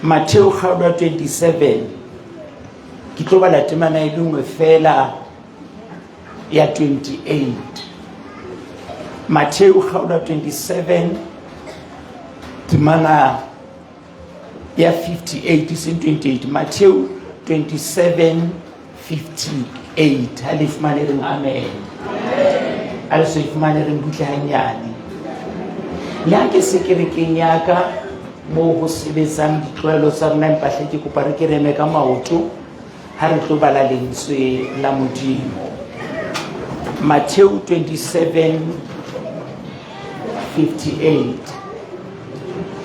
Matheu kgaolo ya 27 ke tlo bala temana e le nngwe fela ya 28. Matheu kgaolo ya 27 temana ya 58 e seng 28. Matheu 27 58. Ha le fumane reng amen. Ha le so e fumane reng butle hanyane. Le ha ke se kerekeng ya ka moo ho sebetsang ditlwaelo tsa rona, empa hle ke kopa re ke reme ka maoto ha re tlo bala lentswe la Modimo. Matheu 27 58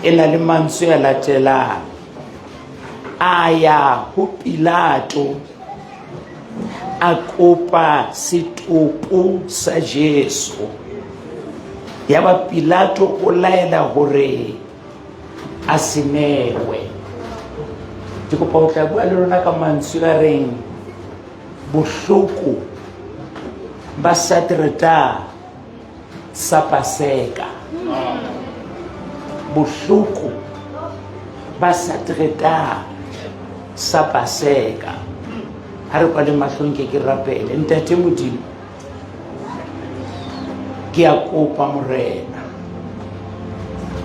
e na le mantswe a latelang. A ya ho Pilato a kopa setopo sa Jesu. Yaba Pilato o laela hore a se newe. Ke kopa ho tla bua le lona ka mantswe a reng bohloko ba satreta sa Paseka. Bohloko ba satreta sa Paseka. Ha re kwale mahlong ke ke rapele. Ntate Modimo, ke a kopa Morena,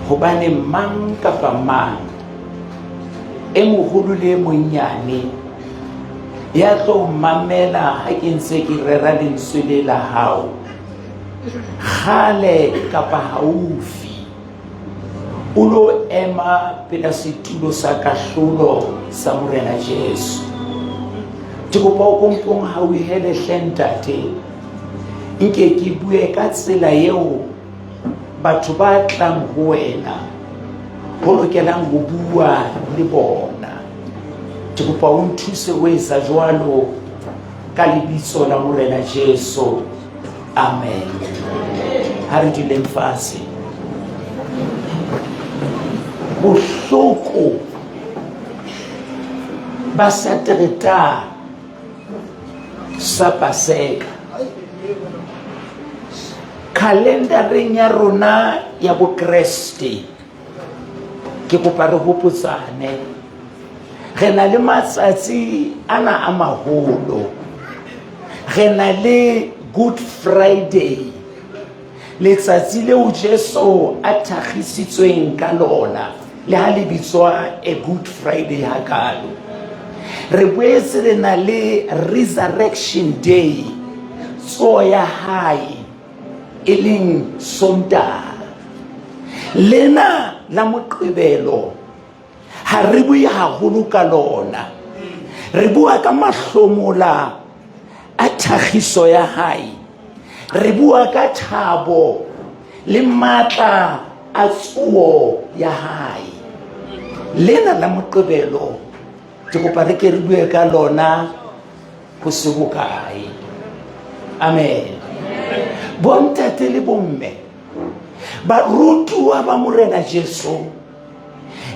hobane mang kapa mang e moholo le e monnyane ya tlo mamela ha ke ntse ke rera lentswe le la hao, kgale kapa haufi, o lo ema pela setulo sa kahlolo sa Morena Jesu. Ke kopa o kompong hauhele hle ntate, nke ke bue ka tsela eo batho ba tlang ho wena ho lokelang ho bua le bona. Ke kopa o nthuse ho etsa jwalo ka lebitso la Morena Jesu. Amen. Ha re duleng fatshe. Bohloko ba satereta sa Paseka. Khalendareng ya rona ya Bokreste, ke kopa re hopotsane, re na le matsatsi ana a maholo. Re na le Good Friday, letsatsi leo Jesu a thakgisitsweng ka lona, le ha le bitswa a Good Friday hakalo. Re boetse re na le Resurrection Day, tsoho ya hae e leng Sontaha. Lena la Moqebelo ha re bue haholo ka lona, re bua ka mahlomola a thakgiso ya hae, re bua ka thabo le matla a tsoho ya hae. Lena la Moqebelo ke kopa re ke re bue ka lona ho se hokae. Amen. Bontate le bomme, barutuwa ba Morena Jesu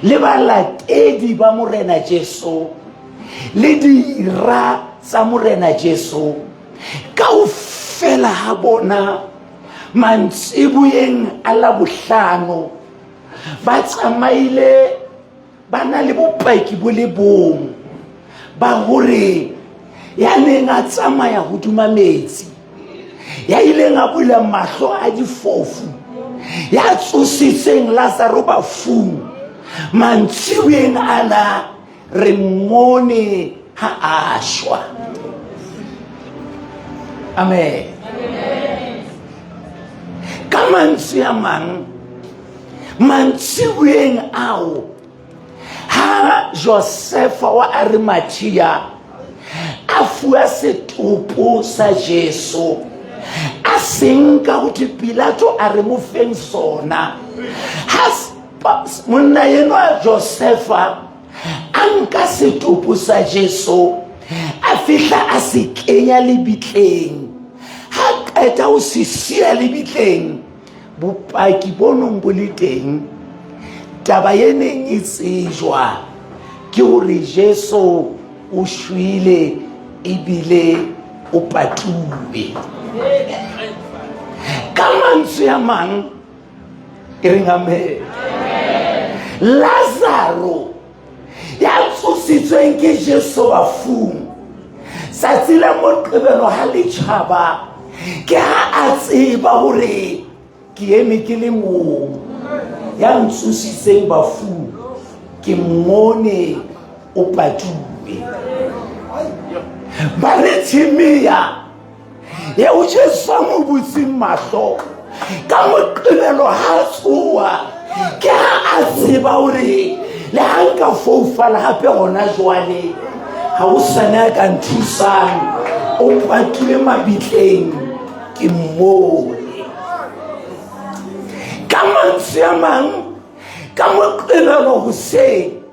le balatedi ba Morena Jesu le dira tsa Morena Jesu, kaofela ha bona mantsiboyeng a Labohlano ba tsamaile ba na le bopaki bo le bong ba hore ya neng a tsamaya hodima metsi, ya ileng a bula mahlo a difofu, ya tsositseng Lazaro bafung, mantsiboyeng ana re mmone ha a shwa. Amen. Ka mantswe a mang, mantsiboyeng ao ha Josefa wa Arimathea a fuwa setopo sa Jesu, a senka ho thwe Pilato a re mo feng sona. Ha monna enwa Josefa a nka setopo sa Jesu, a fihla a se kenya lebitleng. Ha qeta ho se siya lebitleng, bopaki bo nong bo le teng, taba e neng e tsejwa ke hore Jesu o shwele ebile o patuwe. Ka mantswe a mang, e reng amen. Lazaro Ya tsositsweng ke Jesu bafung. Tsatsi la Moqebelo ha le tjhaba, ke ha a tseba hore ke eme ke le mong. Ya ntsositseng bafung, ke mmone o patuwe. Ba re Tshimea eo Jesu a mo butseng mahlo ka Moqebelo ha tsoa, ke ha a tseba hore le ha nka foufala hape hona jwale ha o sane a ka nthusang, o patilwe mabitleng ke mmone. Ka mantswe a mang, ka Moqebelo hoseng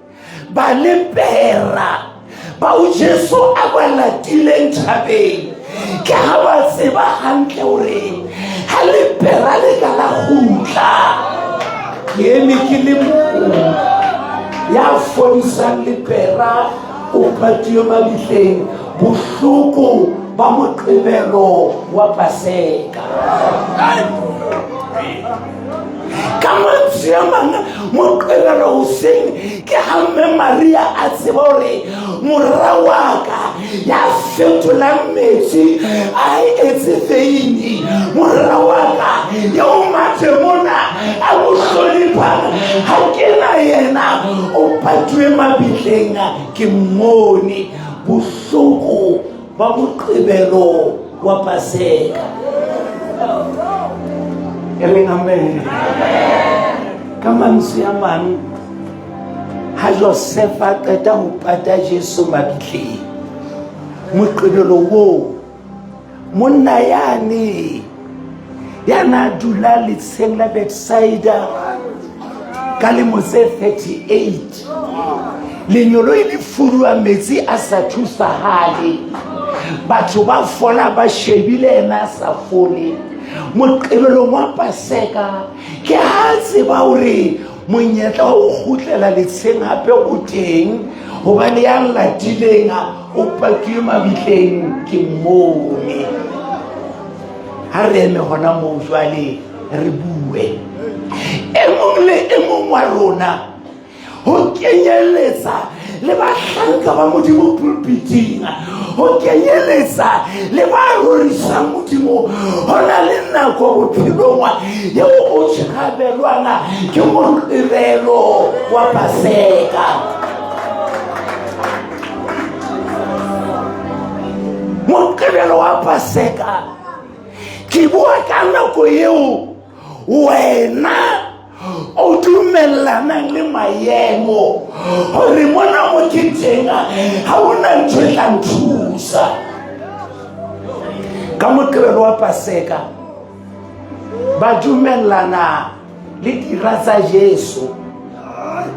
balepera bao Jesu a ba latileng thabeng, ke ha ba tseba hantle hore ha lepera le ka la kgutla, ke eme ke le mong ya fodisang lepera o patiwe mabitleng, bohloko ba Moqebelo wa Paseka. Ka mantswe a mang, Moqebelo hoseng ke ha Mme Maria a tseba hore mora wa ka ya fetolang metsi a etse veini, mora wa ka eo matemona a mo hloniphang, ha ke na yena o patuwe mabitleng, ke mmone. Bohloko ba Moqebelo wa Paseka. E reng amen. Ka mantswe a mang, ha Josefa a qeta ho pata Jesu mabitleng Moqebelo woo, monna yane ya na dula letsheng la Bethsaida ka lemo tse 38, lenyoloi le fuduwa metsi a sa thusahale, batho ba fola ba shebile ena a sa fole. Moqebelong wa Paseka ke ha tseba hore monyetla wa ho kgutlela letsheng hape o teng, hobane ya latileng o pakiwe mabitleng ke mmone. Ha re eme hona moo jwale re bue. E mong le e mong wa rona, ho kenyeletsa le bahlanka ba Modimo pulpiting, ho kenyeletsa le ba rorisang Modimo, ho na le nako bophelong eo o tjhabelwang ke Moqebelo wa Paseka. Moqebelo wa Paseka, ke bua ka nako eo wena o dumellanang le maemo hore mona mo ke teng ha ona ntho e tla nthusa. Ka Moqebelo wa Paseka ba dumellana le dira tsa Jesu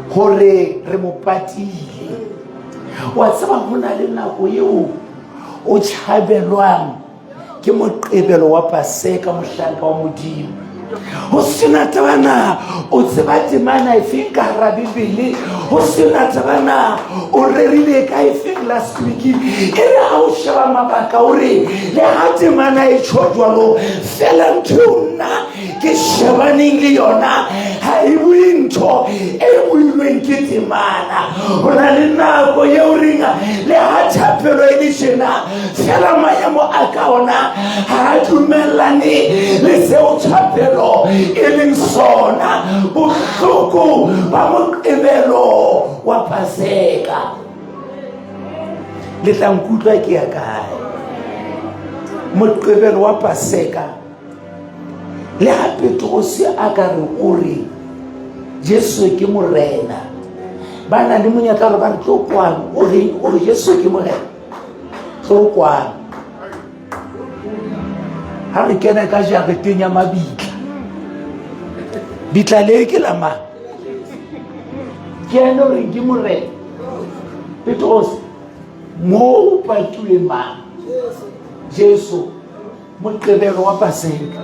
hore re mo patile. Wa tseba, ho na le nako eo o tjhabelwang ke Moqebelo wa Paseka, mohlanka wa Modimo, ho sena taba na o tseba temana efeng ka hara Bibele, ho sena taba na o rerile ka efeng last week. E re ha o sheba mabaka o re le ha temana e tjho jwalo, fela ntho eo nna ke shebaneng le yona ha e bue ntho e builweng ke temana. Ho na le nako eo reng le ha thapelo e le tjena, fela maemo a ka ona ha a dumellane le seo thapelo e leng sona. Bohloko ba Moqebelo wa Paseka, le tla nkutlwa ke ya kae. Moqebelo wa Paseka, le ha Petrose a ka re o re Jesu ke Morena, ba na le monyetla gore ba re tlo kwano, o reng o re Jesu ke Morena, tlo kwano. Ha re kena ka jareteng ya mabitla, bitla le ke la mang? Ke ene o reng ke Morena. Petrose, mo o patuwe mang? Jesu. Moqebelo wa Paseka,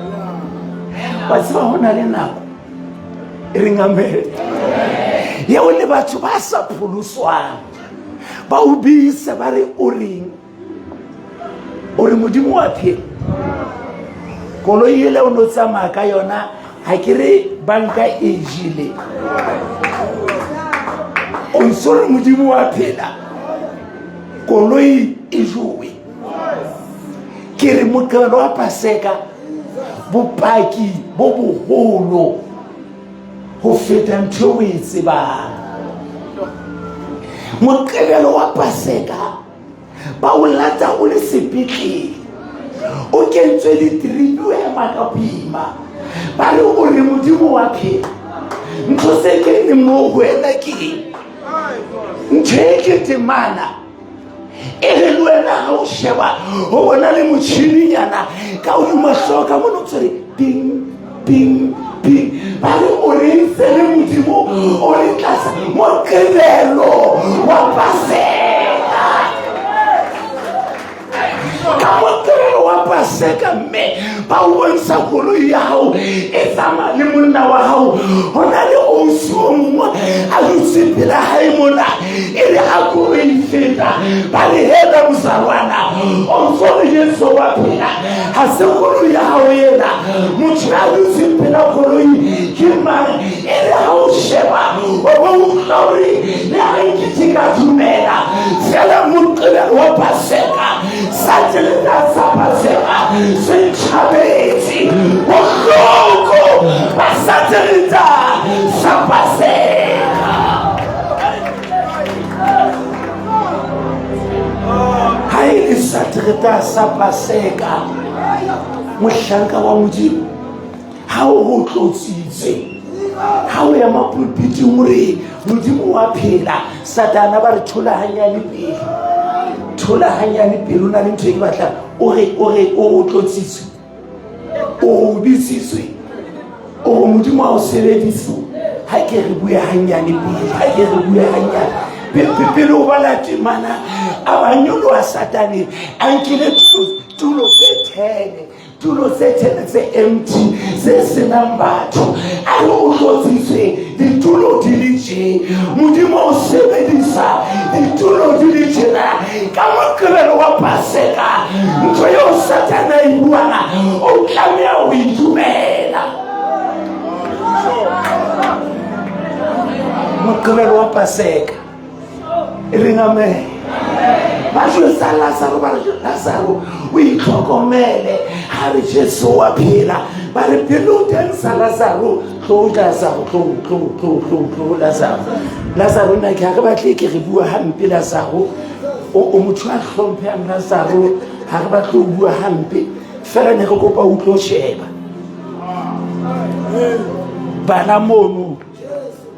wa tseba, ho na le nako e reng amen eo le batho ba sa pholoswang ba o bitse ba re o reng o re Modimo wa phela, koloi ele o no tsamaya ka yona, ha ke re banka e jele, o ntso re Modimo wa phela, koloi e jowe. Ke re Moqebelo wa Paseka, bopaki bo boholo ho feta ntho eo o e tsebang. Moqebelo wa Paseka ba o lata o le sepetlele, o kentswe ditripi, o ema ka boima, ba re o re Modimo wa phela. Ntho se keneng mo ho wena ke eng? Ntho e ke temana e re le wena ga o sheba o bona le motšhininyana ka godimo tlhogo ka mone o tswere ping ping ping, ba re o re ntse le Modimo o le tlasa Moqebelo wa Paseka. Ka Moqebelo wa Paseka, mme ba o bontsha koloi ya gago e tsamaya le monna wa gago, go na le ausi o mongwe a dutse pela gae mona, e re ga koloi feta ba re hela mozalwana o ntso re Jesu wa phela, ga se koloi ya gago ena, motho ya dutseng pela koloi ke mang? E re ga o sheba o bo utlwa gore le ga nkitse ka dumela fela Moqebelo wa Paseka sa tseleta sa Paseka se ntšhabetse bohloko ba sa tseleta sa Paseka. Ha e le satereta sa Paseka, mohlanka wa Modimo, ha o go tlotsitse, ha o ema pulpiting o re Modimo wa phela, Satana ba re thola hanyane pele, thola hanyane pele, o na le ntho e ke batlang o re o re o o tlotsitswe, o o bitsitswe, o re Modimo a o sebedise. Ha ke re bue hanyane pele, ha ke re bue hanyane pele o bala temana, a ba nyoloha Satane a nkile tulo tse 10, tulo tse 10 tse empty, tse senang batho. A re o tlotsitswe, ditulo di le tje, Modimo o sebedisa ditulo di le tjena ka Moqebelo wa Paseka. Ntho eo Satana e buang o tlameha ho e dumela. Moqebelo wa Paseka e reng amen. Ba jwetsa Lazaro, ba re Lazaro o itlhokomele, ga re Jesu wa phela. Ba re pele o tensa Lazaro, tlo Lazaro, tlo tlo tlo tlo tlo Lazaro, Lazaro nna ke ga re batle ke re bua hampe. Lazaro o motho a hlomphehang, Lazaro ga re batle o bua hampe, fela ne re kopa o tlo sheba bana mono.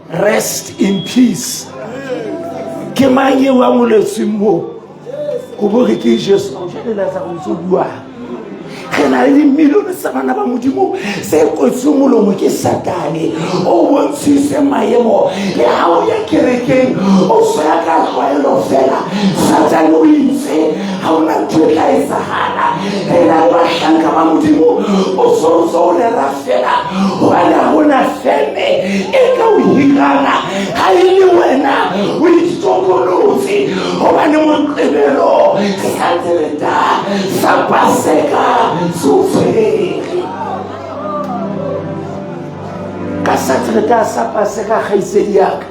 Rest in peace. Ke mang eo a ngoletsweng moo o bo re ke Jesu? Jale Lazaro ntse o buang, re na le dimilione tsa bana ba Modimo tse kwetsweng molomo ke Satane. O bontshitse maemo le ga o ya kerekeng o soya ka tlwaelo fela, Satane o itse ga ona ntho e tla etsagala. Re na le bahlanka ba Modimo, o tshwanetse o rera fela gobane ga gona feme e ka o hirana ga e le wena o itokolotse, gobane Moqebelo sa tseleta sa Paseka se o tshwere ka satereta sa Paseka. Kgaitsedi yaka,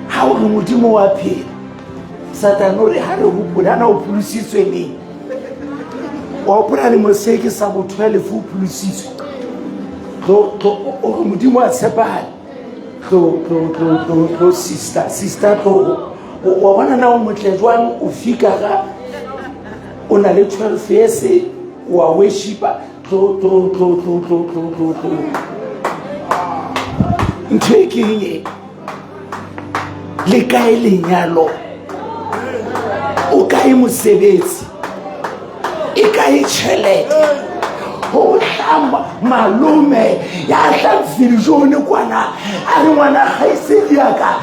ga o re Modimo wa phela, Satane o re ga re gopole ana o pholositswe neng. Wa gopola lemo se ke sa bo 12 o pholositswe? O re Modimo a tshepagale. Tlo tlo tlo tlo tlo sister, sister, tlo. Wa bona na o motle jwang, o fikara o na le 12 years wa worshipa. Tlo tlo tlo tlo tlo tlo tlo tlo, ntho e ke eng e le kae? Lenyalo o kae? Mosebetsi e kae? Tšhelete go tla malome ya tla Viljone kwana a re ngwana kgaisedi yaka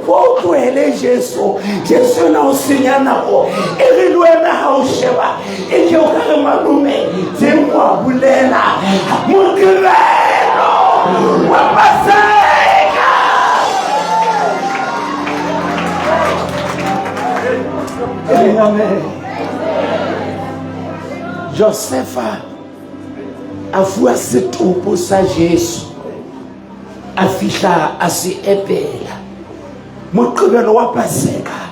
mpo o tlohele Jesu, Jesu ena o senya nako. E re le wena ga o sheba e ke o ka re malome teng wa bolela Moqebelo wa Paseka. Amen. Josefa a fuwa setopo sa Jesu, a fihla a se epela. Moqebelo wa Paseka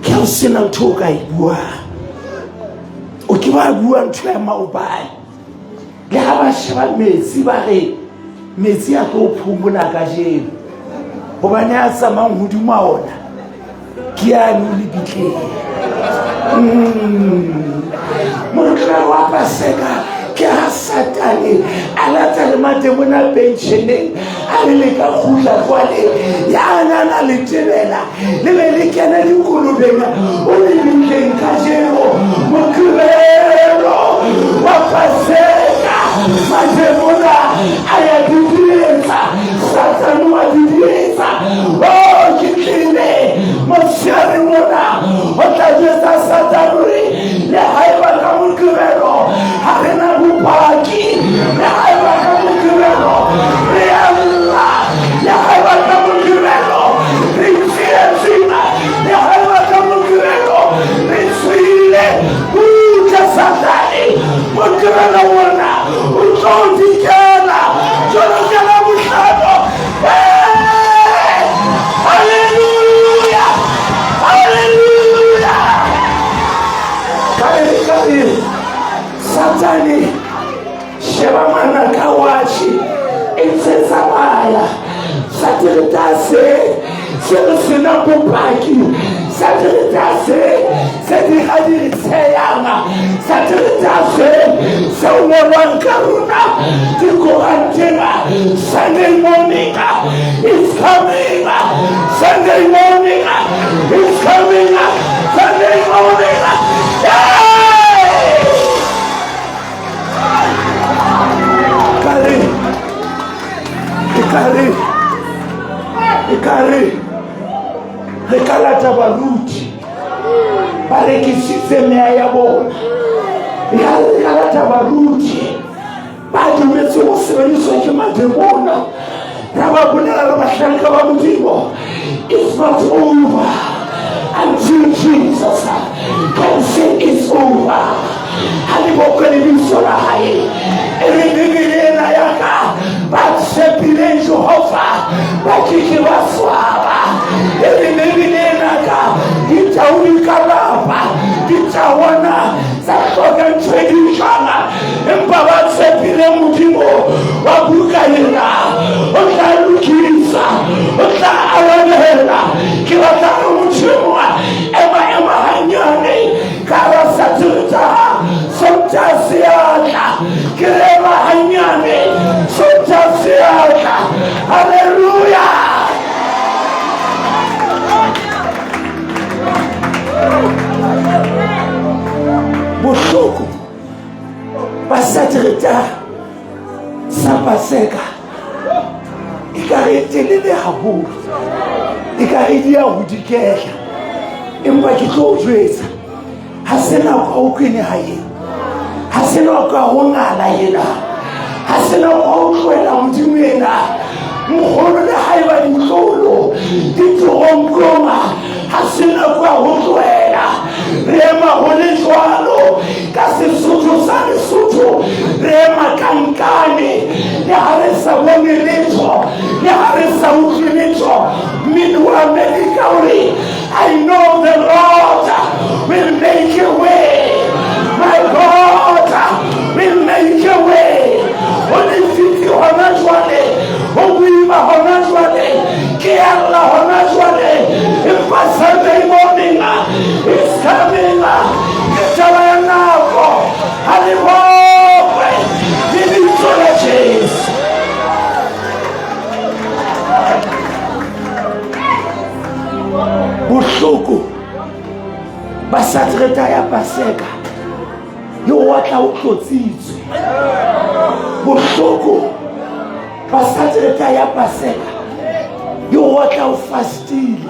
ke ha o sena ntho o ka e buang. O ke wa bua ntho ya maobane. Le ha ba sheba metsi ba re metsi a tlo phomola kajeno. Hobane a tsamayang hodimo a ona ke yane o lebitleng. Moqebelo wa Paseka ke ha Satane a lata le mademona penšeneng a re le ka kgutla jwale ya nana le tebela le be le kene dikolobeng o lebitleng kajeno Moqebelo wa Paseka mademona a ya didietsa Satane wa didietsa o ke tlile motshehare mona o tla jwetsa Satane hore le haeba ka Moqebelo ha re na bopaki le haeba ka Moqebelo re a lla le haeba ka Moqebelo re tsietsing le haeba ka Moqebelo re tswile butle Satane Moqebelo ona o tlo dikela jwalo ka Labohlano. Hallelujah! Hallelujah! Ka re Satane sheba manaka watšhe e ntse tsamaya satereta se se re sena bopaki satereta se se dira di re tsheyang satereta se se ngolwang ka rona dikoranteng. Sunday morning is coming. Sunday morning is coming. Sunday morning. Hey! Ekare ekare ekare re ka lata baruti ba rekisitse meya ya bona, ekare re ka lata baruti ba dumetse go sebediswa ke mademona, ra ba bolela re bahlanka ba Modimo, it's not over until Jesus can say it's over. Ha le bokwe lebitso la hae. E re Bibele ena ya ka, ba tshepileng Jehova ba ke ke ba swaba. E re Bibele ena ka, ditau di ka lapa, ditawana tsa hloka ntho e di jang, empa ba tshepileng Modimo wa buka ena o tla lokisa, o tla arabela. Ke batla re Modimo ema ema hanyane ka ra satereta Sontaha se a tla. Ke re ema hanyane, Sontaha se a tla. Halleluja! Bohloko ba satereta sa Paseka e ka re e telele haholo, e ka re di ya ho dikela, empa ke tlo o jwetsa ha se nako ya ho kweneha ena, ha se nako ya ho ngala ena, ha se nako ya ho tlohela Modimo ena. Nkgono le haeba ditlolo di toronkong, ha se nako ya ho tlohela. Re ema ho le jwalo ka Sesotho sa Lesotho, re ema ka nkane le ha re sa bone letho, le ha re sa utlwe letho. Mmino wa Amerika o re, I know the Lord will make a way. My God will make a way. Ho lefifi hona jwale, ho boima hona jwale, ke a lla hona jwale, empa Sunday morning is coming. Ke taba ya nako. Ha le bokwe lebitso la Jesu. Bohloko ba satereta ya Paseka yo wa tla o tlotsitswe. Bohloko ba satereta ya Paseka yo wa tla o fastile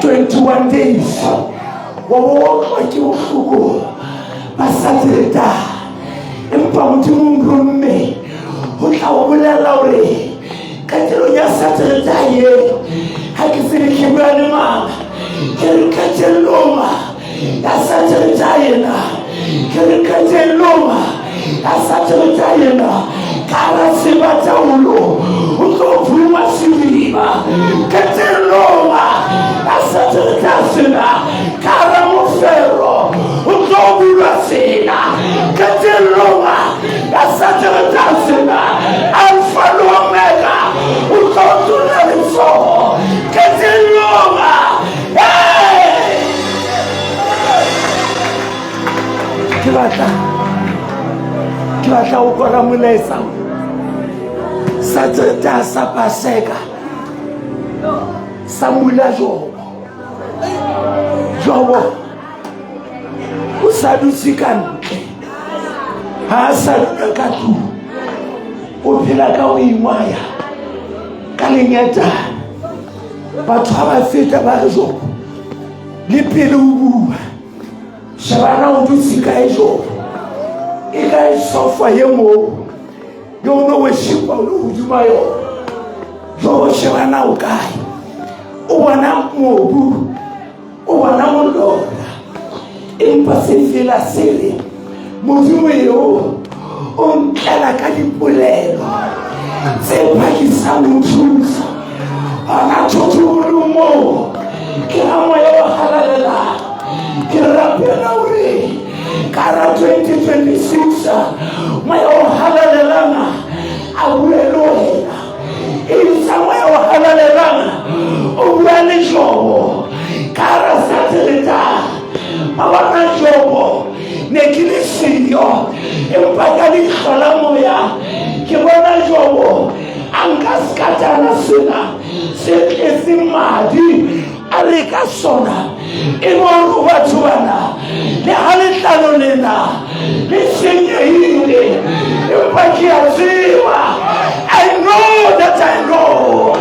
21 days, wa bo otlwa ke bohloko ba satereta, empa Modimo o nromme ho tla o bolella hore qetellong ya satereta ye, ha ke tsebe ke bua le mang, ke re qetellong ya satereta ena, ke re qetellong ya satereta ena, ka hara sebataolo o tlo phuma sediba. Qetellong. batla ke batla go kwala molaetsa sa tseta sa paseka sa mula jobo jobo o sa dutse ka ntle ga a sa dula ka tlung o phela ka go ingwaya ka lenyatana batho ga ba feta ba re jobo le pele o bua shebana o dutse kae jobo e kae sofa ye moo yo o ne o šipa o le godima yona jobo shebana o kae o bona mobu o bona molora empa se fela se re modimo eo o ntlela ka dipolelo tse phakisang ho thusa gona thotholong moo ke ga moya wa galalelang ke rapela gore ka ra 2026 moya o galalelang a bue le wena Insa moya o halalelang o bua le Jobo ka ra satereta ba bona Jobo ne ke le siyo empa ka leihlo la moya ke bona Jobo a nka sekatana sena se tletseng madi a re ka sona e mo batho bana le ga letlalo lena le senyehile empa ke a tseba I know that I know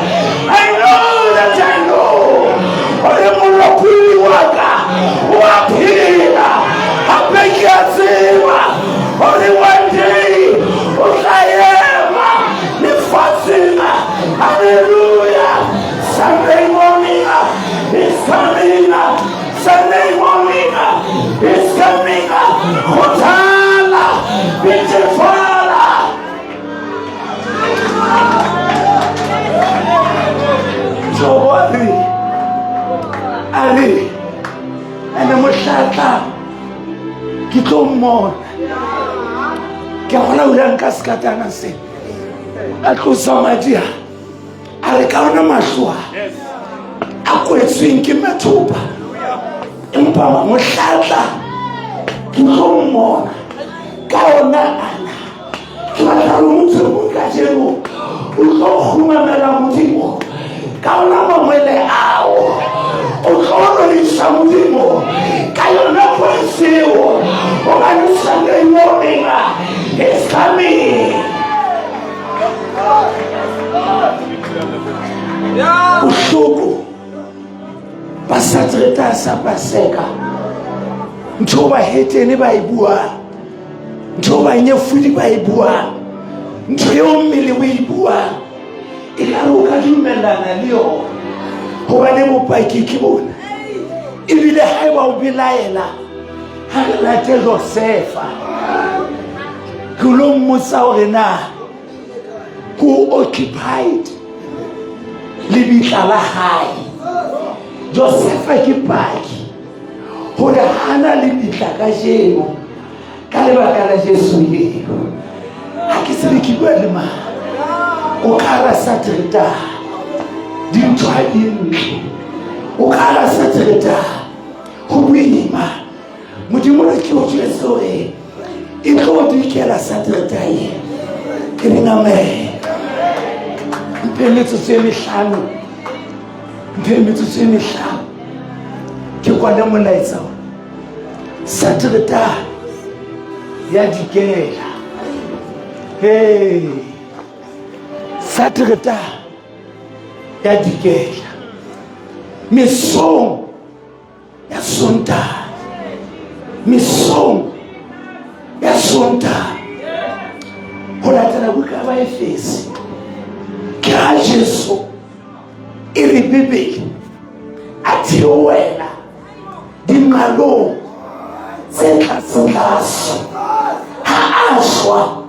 I know that I know gore molopolli wa ka o a phela gape ke a tseba gore one day o tla ema lefatsheng halleluja Sunday morning is coming. Sunday morning is coming. Kgothala, bitefala. Jobo a re, a re, ene mohlatla ke tlo mmona. Ke a gola o ile a nka sekatana se a tlosa madi a a re ka ona mahlo a a kwetsweng ke mathopa empa mohlatla ke tlo mmona ka ona ana ke batla gore motho mo kajeno o tlo kgumamela modimo ka ona mangwele ao o tlo rorisa modimo ka yona poeseo gobane Sunday morning is coming. Bohloko ba satreta sa paseka ntho bahetene ba e buang ntho banyefodi ba e buang ntho eo mmele o e buang e ka re o ka dumelana le yona gobane bopaki ke bona ebile ga e ba o belaela ga re late josefa ke lo mmotsa gore na who occupied lebitla la gae josefa ke paki gore gana lebitla ka jeno ka lebaka la jesu eo ga ke tsebe ke bua le mang o ka ra sa tereta dintho ga di ntle o ka ra sa tereta go boima modimo re ke o jwetse gore e tlo dikela sateretae ke reng amen mphe metsotso e mehlano mphe metsotso e mehlano ke kwane molaetsa o satereta ya dikela hey satereta ya dikela mesong ya Sontaha mesong ya Sontaha ho latela buka ya Baefese ke ha Jesu e re Bibele a theohela dinqalong tse tlatse-tlase ha a shwa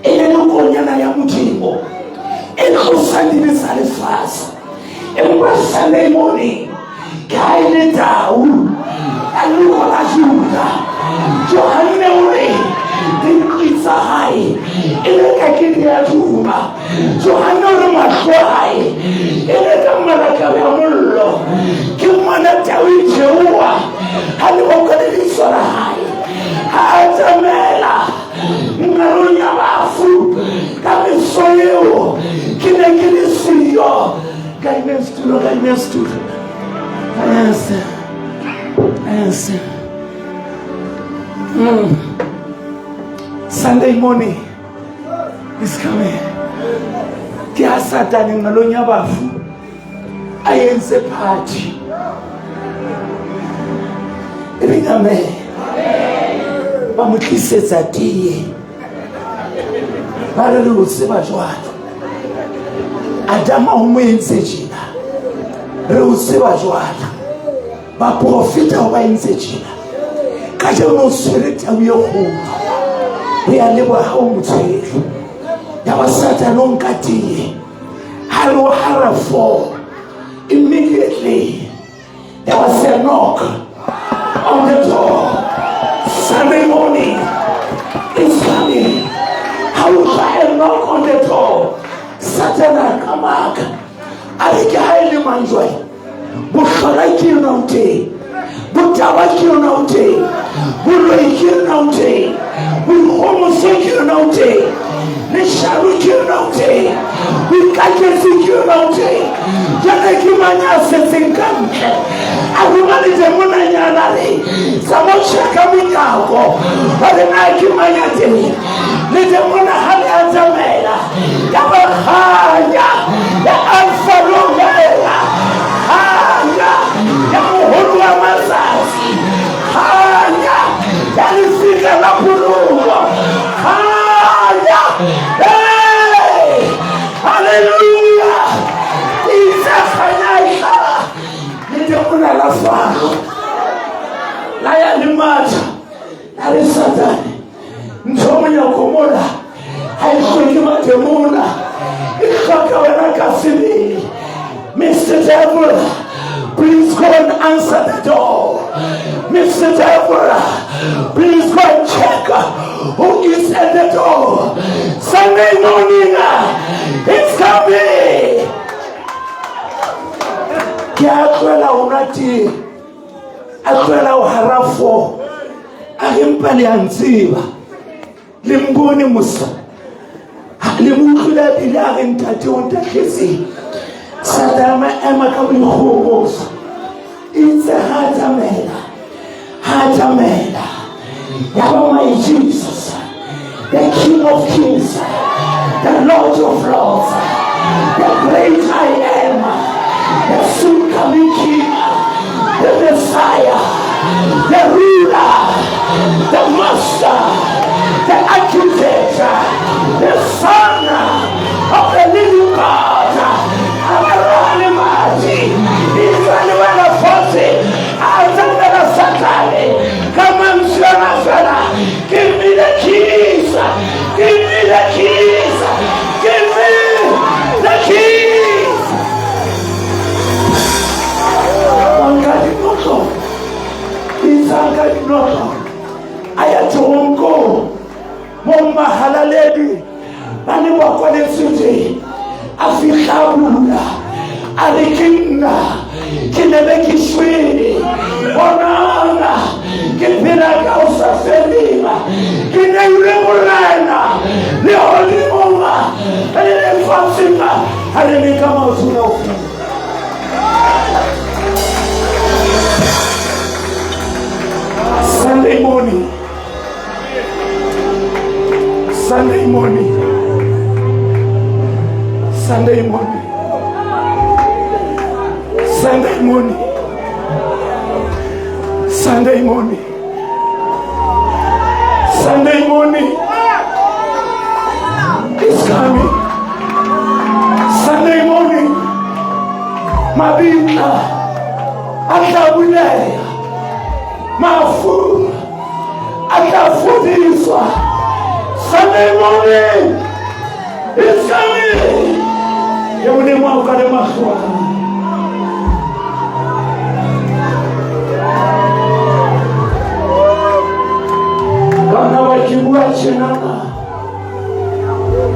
e le le konyana ya Modimo e tlosang dibe tsa lefatshe empa Sunday morning ke ha e le tau a leloko la Juda Johanne o re dinqi tsa hae e le ka ke di a duma Johanne o re mahlo a hae e le ka malakabe a mollo ke ngwana tau e jeoa ha le boka le leihlo la hae ha a atamela nqalong ya bafu ka meso eo ke ne ke le siyo. Kadimeng setulo, kadimeng setulo. Yes. Yes. Sunday morning is coming. Ke ha Satane nqalong ya bafu a entse party. E reng amen. Ba mo tlisetsa tee. Ba re re o tseba jwalo. Adama o mo entse tjena. Re o tseba jwalo. Baprofeta o ba entse tjena. Kajeno o tshwere tau e kgolo. Re a leboha ha o mo tshwere. Ya ba Satane o nka tee. Ha re o hara 4. Immediately there was a knock on the door. Sunday morning is coming. Ha o tla a knock on the door, Satan a kamaka. A re ke ha e le mang jwale? Bohlola ke yona o teng. Botaba ke yona o teng. Boloi ke yona o teng. Boikgomoso ke yona o teng. Leshano ke yona o teng. Boikaketsi ke yona o teng. Jwale ke mang a setseng ka ntle? A roma le demonanyana re tsa mo check-a monyako hore na ke mang ya teng. Le demona ha le atamela ya ba kganya ya Alpha le Omega, kganya ya moholo wa matsatsi, kganya ya lefika la poloko, kganya. Hey! Hallelujah! Itse kganya e hlaha le demona la Faro la ya le matha la re Satane ntho monyako mola ha e hloke mademona, e hloka wena ka sebele. Mr. Devil, please go and answer the door. Mr. Devil, please go and check who is at the door. Sunday morning, it's coming. Ke a tlohela ho nwa tee, a tlohela ho hara 4. A re mpa le a ntseba, le mbone mosa, le mo utlwile pele a re ntate o ntahletseng. Satane a ema ka boikgohomoso. Itse ha atamela, ha atamela, ya ba my Jesus, the King of Kings, the Lord of Lords, the great I am, the soon coming King, the Messiah, the ruler, the master, the architect, the Son of the living God. A mati, Israel wena forte, atamela Satane, ka mantswe ana fela, give me the keys, give me the keys, give me the keys. Wa nka dinotlolo, itse a nka dinotlolo, a ya teronkong mo mahalaledi ba ne ba kwaletswe teng. A fihla a bula, a re ke nna, ke ne be ke shwele, bonana ke phela ka ho sa feleng, ke neilwe borena lehodimong le lefatsheng, ha le le ka maoto kaofela. Sunday morning, Sunday morning, Sunday morning, Sunday morning, Sunday morning, Sunday morning is coming. Sunday morning, mabitla a tla buleha, mafu a tla fodiswa. Sunday morning is coming. E Modimo a o ka le mahlo a hao. Bana ba ke bua tjenana,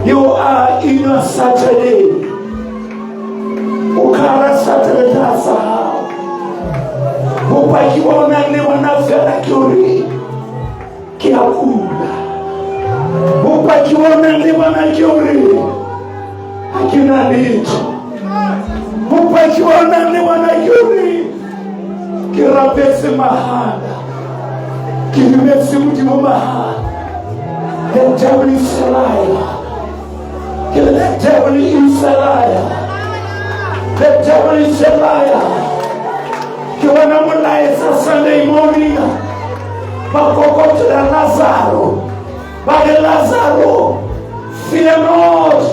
you are in your Saturday. O ka hara Saturday tlasa hao. Bopaki ba o nang le bona fela ke hore Ke a kula. Bopaki bo nang le bona ke hore ha ke na letho. Bopaki bo nang le bona ke hore ke rapetse mahala. Ke dumetse Modimo mahala. The devil is a liar. Ke re the devil is a liar. The devil is a liar. Ke bona molaetsa Sunday morning. Ba kokotela Lazaro. Ba re Lazaro, fear not.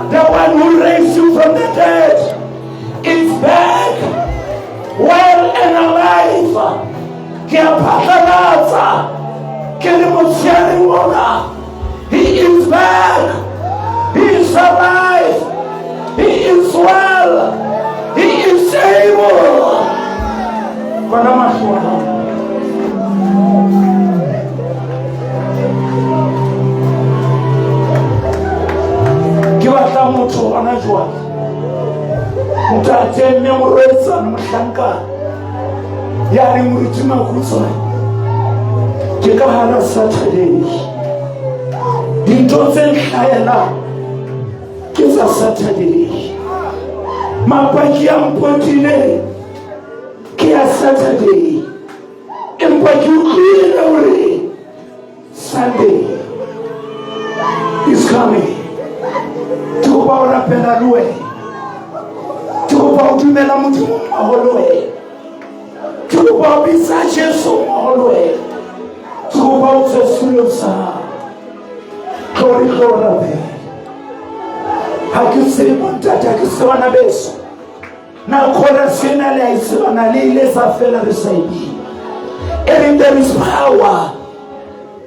The one who raised you from the dead is back, well and alive. Ke a phatlalatsa. Ke le motsheareng ona. He is back. He is alive. He is well. He is able. Kwana mahlo a hao. Ke batla motho hona jwale. Ntate mme morwetsana mohlankana ya reng moruti Makhutshwane ke ka hara Saturday. Dintho tse nhlahelang ke tsa Saturday. Mapaki a mpotileng ke ya Saturday. Empa ke utlwile hore Sunday is coming. Ke kopa ho rapela le wena. Ke kopa ho dumela Modimo mmoho le wena. Ke kopa ho bitsa Jesu mmoho le wena. Ke kopa ho tswe setulong sa hao. Tlo re tlo rapela. Ha ke tsebe bontate, ha ke tsebe bana beso. Na chorus ena le a e tseba na le ile sa fela re sa e bina. E reng there is power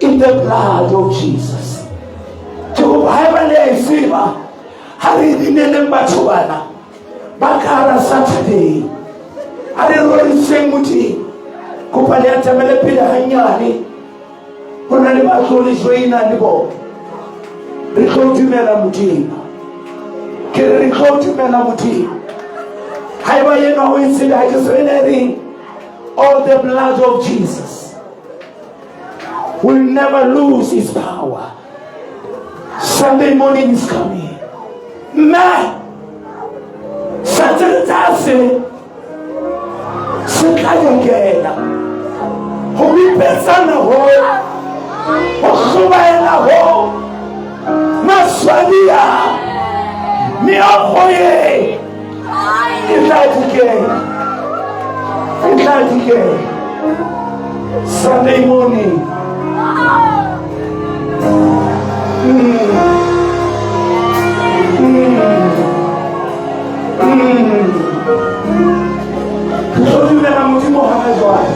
in the blood of Jesus. Ke kopa haeba le a e tseba ha re e bineleng batho bana ba ka hara Saturday. A re roriseng Modimo. Kopa le atamele pele hanyane. Ho na le ba tlo le joina le bona. Re tlo dumela Modimo. Ke re re tlo dumela Modimo. Haeba yena o e tsebe ha ke tsebe le reng. All the blood of Jesus will never lose its power. Sunday morning is coming. Mme santse re tsaya se se tla nyakela ho bipetsana ho ho hlobaela ho maswabi a meokgo ye e tla dikela e tla dikela Sunday morning. Re tlo dumela Modimo hona jwale.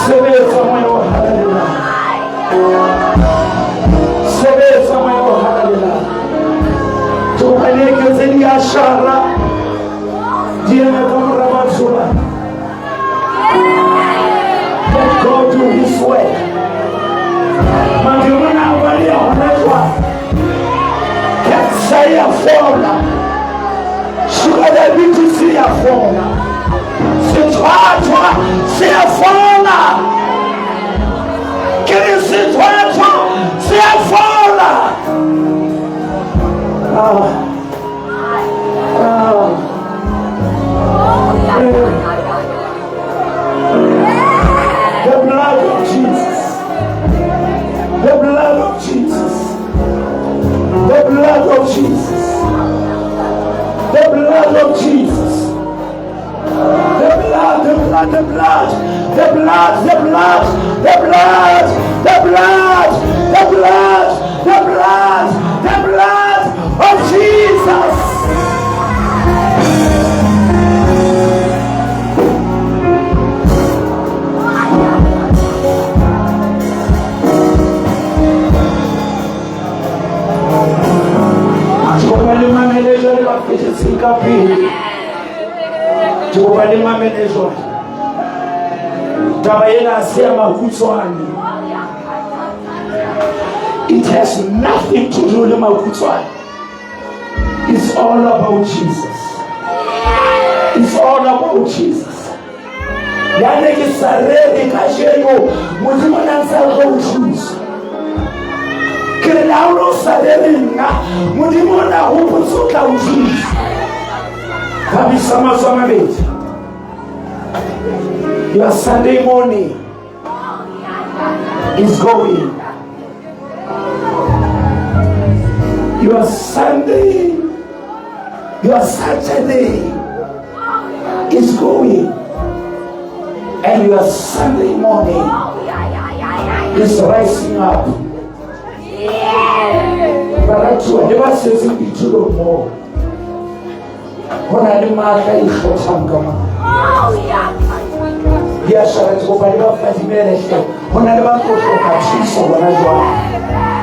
Sebetsa moya o halalelang. Sebetsa moya o halalelang. Ke kopa le eketse diashara di eme ka mora batho ba. Let God do his work. Madimona a baleha hona jwale. Cancer e a fola. Sugar diabetes e a fola. Sethwathwa se a fola. Ke re sethwathwa se a fola. Ah. Ah. The blood of Jesus. The blood of Jesus. The blood of Jesus. The blood of Jesus. The blood, the blood, the blood, the blood, the blood, the blood, the blood, the blood, the blood, the blood of Jesus. Ke kopa le mamele jwale ba fetetseng ka pele. Ke kopa le mamele jwale. Taba ena ha se ya mahutshwane. It has nothing to do le makhutshwane. It's all about Jesus. It's all about Jesus. Ya ne ke sa rere kajeno, Modimo na ntse a tlo o thusa. Ke re le ha o ne o sa rere nna, Modimo o na hopotse o tla o thusa. Thabisa matsoho a mabedi. Your Sunday morning is going. Your Sunday, your Saturday is going. And your Sunday morning is rising up. Baratuwa le ba setseng ditulong moo, ho na le matla a ikgethang ka mona. Di a shara, ke kopa le ba fadimele hle. Ho na le ba tlo hloka thuso hona jwale.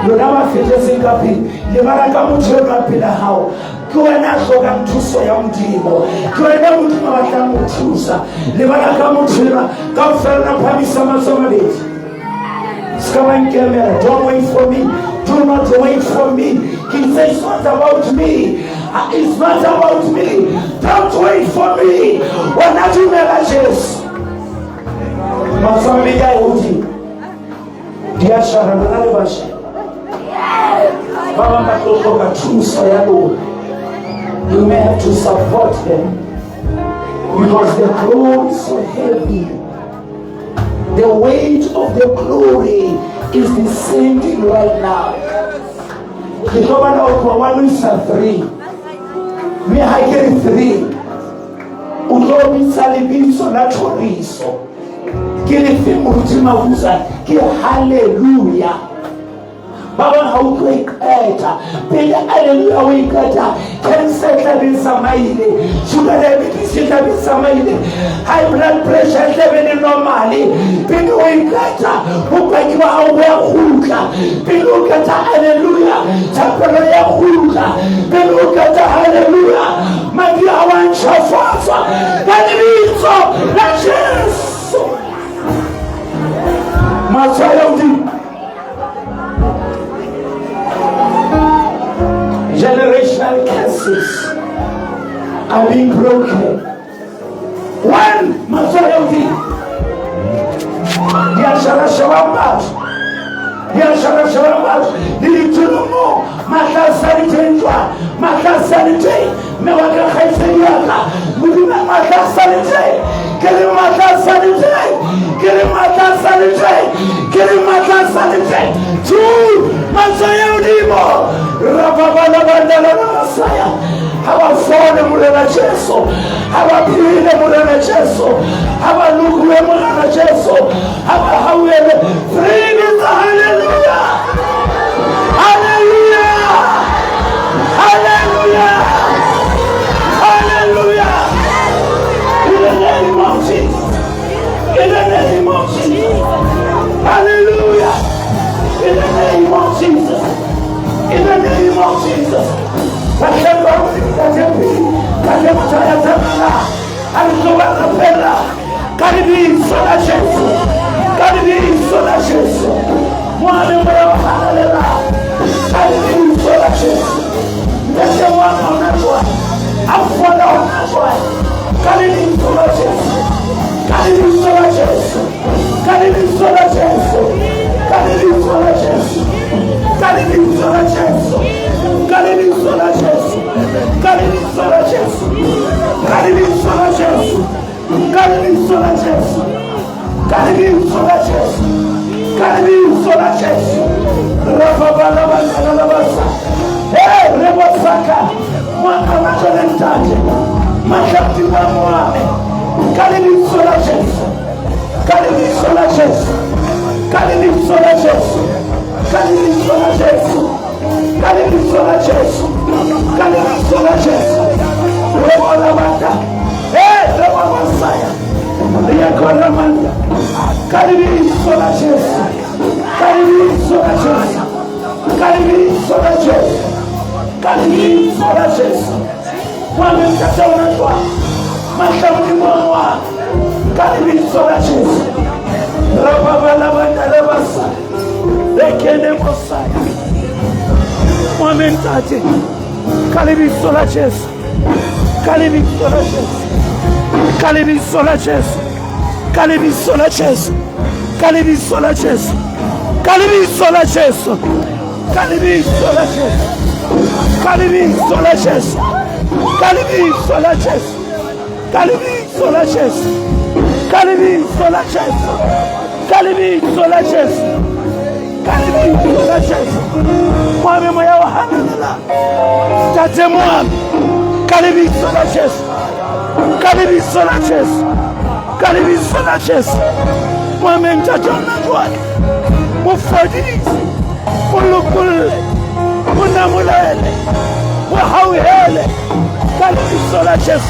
Lona ba fetetseng ka pele, lebala ka motho eo ka pela hao. Ke wena a hlokang thuso ya Modimo. Ke wena Modimo a batlang ho thusa. Lebala ka motho enwa. Kaofela rona phahamisa matsoho a mabedi. Se ka ba nkemela. Don't wait for me. Do not wait for me. Ke itse it's not about me. It's not about me. Don't wait for me. Wena dumela Jesu. Matsoho a mabedi a ye hodimo. Di a shara lona le basha. Ba bang ba tlo hloka thuso ya lona. You may have to support them because the glory is so heavy. The weight of the glory is descending right now. Ke tlo bala ho tloha 1 ho isa 3. Mme ha ke re 3, o tlo bitsa lebitso la thoriso. Ke lefe moruti Mabuza? Ke hallelujah. Ba bang ha o tlo e qeta pele hallelujah o e qeta, cancer e tla be e tsamaile, sugar diabetes e tla be e tsamaile, high blood pressure e tla be le normale. Pele o e qeta, bopaki ba hao bo ya kgutla. Pele o qeta hallelujah, thapelo ya kgutla. Pele o qeta hallelujah, madi a wa ntjhafatswa ka lebitso la Jesu. Matshwao a hodimo. Generational curses are being broken. One, matsoho a hodimo. Di a shara shebang batho. Di a shara shebang batho. Le ditulong moo, mahla a sa le teng jwang? Mahla a sa le teng. Mme wa ka, kgaitsedi ya ka, Modimo matla a sa le teng. Ke re matla a sa le teng. Ke re matla a sa le teng. Ke re matla a sa le teng. Two, matsoho a hodimo. Rababalabandalabasaya. Ha ba fole Morena Jesu. Ha ba phele Morena Jesu. Ha ba lokohe Morena Jesu. Ha ba hauhele. Three bitsa hallelujah. Hallelujah. Hallelujah. Hallelujah. In the name of Jesus. In the name of Jesus. Hallelujah. In the name of Jesus. In the name of Jesus. Bahlanka ba Modimo, Ntate Phiri, Ntate Motho ya tsamaya. Ha re tlo ba rapella ka lebitso la Jesu. Ka lebitso la Jesu. Moabe moya o halalelang. Ka lebitso la Jesu. Ntate wa ka hona jwale. A fola hona jwale. Ka lebitso la Jesu. Ka lebitso la Jesu. Ka lebitso la Jesu. Ka lebitso la Jesu. Ka lebitso la Jesu. Ka lebitso la Jesu. Ka lebitso la Jesu. Ka lebitso la Jesu. Ka lebitso la Jesu. Ka lebitso la Jesu. Ka lebitso la Jesu. Rababalabandalabasa. Hey, rebosaka. Ngwana wa jwale ntate. Matla a Modimo a moame. Ka lebitso la Jesu. Ka lebitso la Jesu. Ka lebitso la Jesu. Ka lebitso la Jesu. Ka lebitso la Jesu. Ka lebitso la Jesu. Rebolabanda. Hey, rebabasaya. Riakoramanda. Ka lebitso la Jesu. Ka lebitso la Jesu. Ka lebitso la Jesu. Ka lebitso la Jesu. Ngwana ntate ona jwang? Matla a Modimo a moame. Ka lebitso la Jesu. Rababalabanda lebasa. Bekene mosaya. Moame ntate. Ka lebitso la Jesu. Ka lebitso la Jesu. Ka lebitso la Jesu. Ka lebitso la Jesu. Ka lebitso la Jesu. Ka lebitso la Jesu. Ka lebitso la Jesu. Ka lebitso la Jesu. Ka lebitso la Jesu. Ka lebitso la Jesu. Ka lebitso la Jesu. Ka lebitso la Jesu. Ka lebitso la Jesu. Moabe moya o halalelang. Tate moabe. Ka lebitso la Jesu. Ka lebitso la Jesu. Ka lebitso la Jesu. Moabe ntate ona jwale. Mo fodise. Mo lokolle. Mo namolele. Mo hauhele. Ka lebitso la Jesu.